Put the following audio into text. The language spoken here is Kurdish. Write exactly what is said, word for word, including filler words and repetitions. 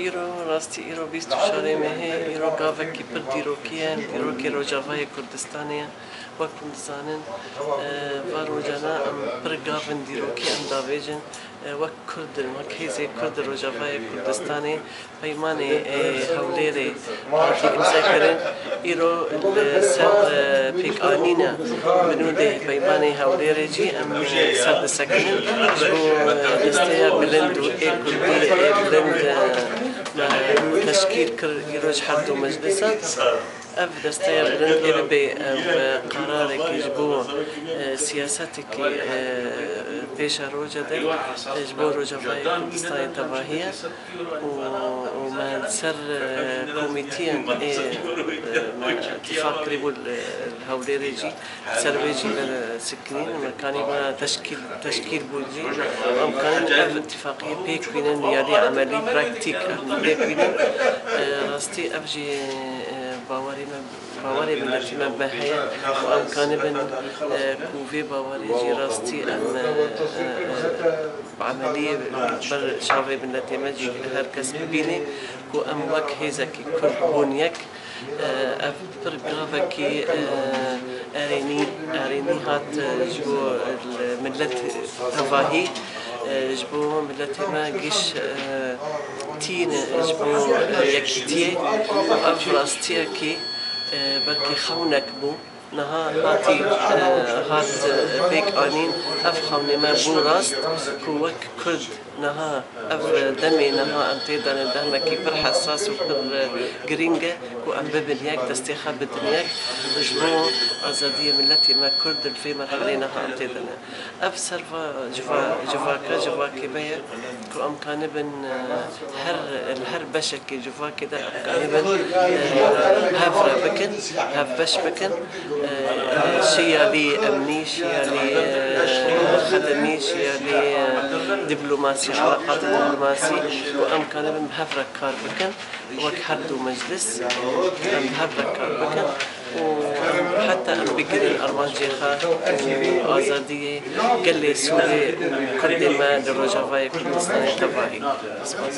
Îro, rastî îro bîst û çarê mehê, îro gavekî pir dîrokî ye, dîrokê Rojavayê Kurdistanê ye. Wek hûn dizanin, e, va rojana em pir gav in dîrokî em davêjin. E, wek Kurd in, wek hêzê Kurd Rojavayê Kurdistanê peymanê, e, Hewlêrê hatî îmzekirin. Îro li ser, e, pêkanîna binûdê peymanê Hewlêrê jî em, e, ser disekinin. Ji bo, e, desteya bilind û ê kurdî, ê bilind, e, me teşkîl kir îro ji her du meclisan. Ev desteya bilind ê bibe, ev, e, qerarekî ji bo, e, siyasetekî, e, pêşeroja de, e, ji bo Rojavayê Kurdistanê tevahî ye. û, û me li ser, e, komîtiyên ê, e, me îtîfaq kiribû li, li Hewlêrê jî, li ser vê jî me sikinîn, me kanî me teşkîl, teşkîl bû jî. Em kanîn ev îtîfaqiyê pêk bînin, yanî emelî, praktîk em pêk bînin. E, rastî ev jî, e, bawerî me, bawerê miletî me bi me heye û em kanibin, e, ku vê bawerê jî rastî em, e, e, e, bi emeliyê ber çavê miletê me jî her kes bibîne ku em wek hêzekî Kurd bûn yek. E, ev pir gavekî, e, erênî, erênî hat, e, ji bo milet tevahî, e, ji bo miletê me giş, e, tîne ji bo, e, yekîtiyê. Ev rastiyekî, e, belkî xewnek bû. Niha hatî, e, hat, e, pêk anîn, ev xewnê me bû rast ku wek Kurd niha ev demê niha em tê de ne, demekî pir hesas û pir, e, girîng e ku em bibin yek, destê xwe bidin yek ji bo azadiyê miletê me Kurd li vê merhelê niha em tê de ne. Ev ser va civa-, civaka, civakê me ye ku em kanibin, e, her, li her beşekê civakê de em kanibin, e, hev re bikin, hev beş bikin. E, şiyalî emnî, şiyalî, e, xedemî, şiyalî, e, diplomasî, eleqatê diplomasî ku em kanibin bi hev re kar bikin. Wek her du meclis em bi hev re kar bikin û em heta em bigirin armancê xwe û azadiyê gelê Sûrê û Kurdê me li Rojavayê Kurdistanê tevahî. Spas.